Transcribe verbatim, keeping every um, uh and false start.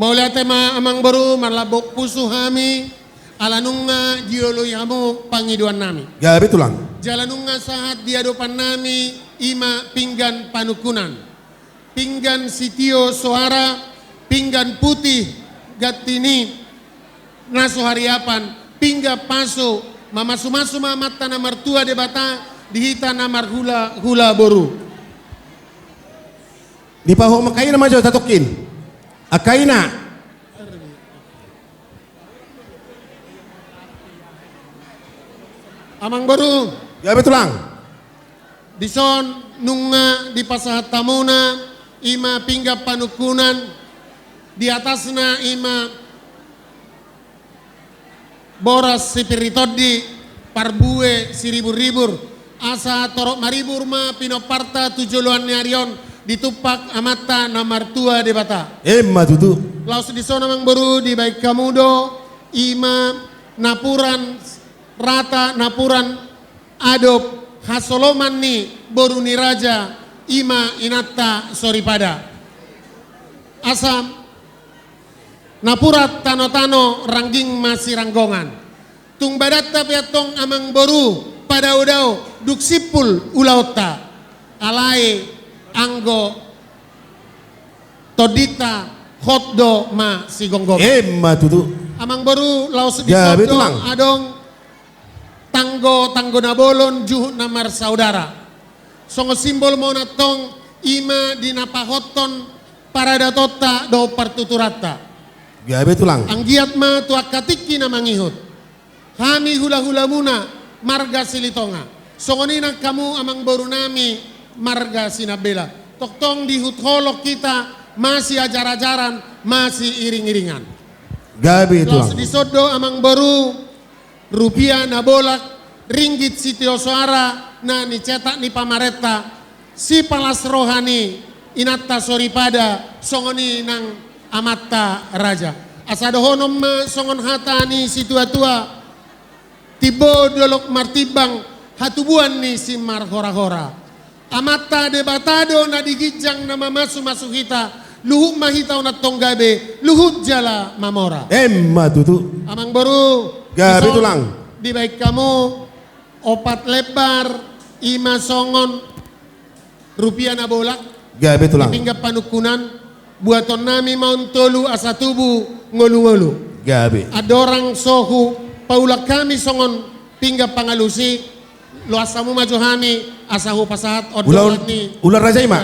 Mauliate ma amangboru, marlambok pusu hami, ala nunga dioloi hamu pangidoannami. Gabe tulang. Jala nunga sahat di adopannami, i ma pinggan panungkunan, pinggan sitio soara, pinggan putih, ganti ni na so hariapan, pinggan pasu, mamasumasu ma Amanta na martua Debata di hita na marhulahula boru. Dipahomhom angka ina ma jo tatongkin. Angka ina. Amangboru. Gabe tulang. Dison nunga dipasahat hamuna i ma pinggan panungkunan, di atasna i ma boras sipir ni tondi, parbue siriburribur, asa torop maribur ma pinomparta tu joloan ni ari on, ditumpak Amanta na martua Debata. Emma tutu. Laos dison amangboru, dibahen hamu do i ma napuran rata, napuran adop hasoloman ni boru ni raja, i ma inanta soripada. Asa napuran tanotano rangging masiranggongan. Tung badanta pe antong amangboru, padaodao dung simpul ulaonta. Alai anggo tondinta hot do masigomgoman. Emma tutu. Amangboru, laos dison do adong tanggo, tanggo na bolon, juhut na marsaudara. Songon simbol ma on antong, i ma di na pahothon paradatonta dohot partuturanta. Gabe tulang. Anggiat ma tu angka tingki na mangihut, hami hulahulamuna marga Silitonga, songon i nang hamu amangborunami marga Sinambela, tongtong dihut holong hita masiajarajaran, masiiringiringan. Gabe tulang. Laos dison do amangboru, rupia na bolak, ringgit sitio soara na nicetak ni pamarenta, sipalas roha ni inanta soripada, songon i nang amanta raja. Asa dohonon ma songon hata ni situatua: Timbo dolok martimbang, hatubuan ni simarhorahora. Amanta Debata do na di ginjang na mamasumasu hita, luhut ma hita on antong gabe, luhut jala mamora. Emma tutu. Amangboru. Gabe tulang. Dison dibahen hamu opat lembar, i ma songon rupia na bolak. Gabe tulang. Di pinggan panungkunan, buatonnami ma on tolu asa tubu ngolungolu. Gabe. Andorang so hupaulak hami songon pinggan pangalusi, loas hamu ma jo hami asa hupasahat on. Ulaon, ulaon raja i ma.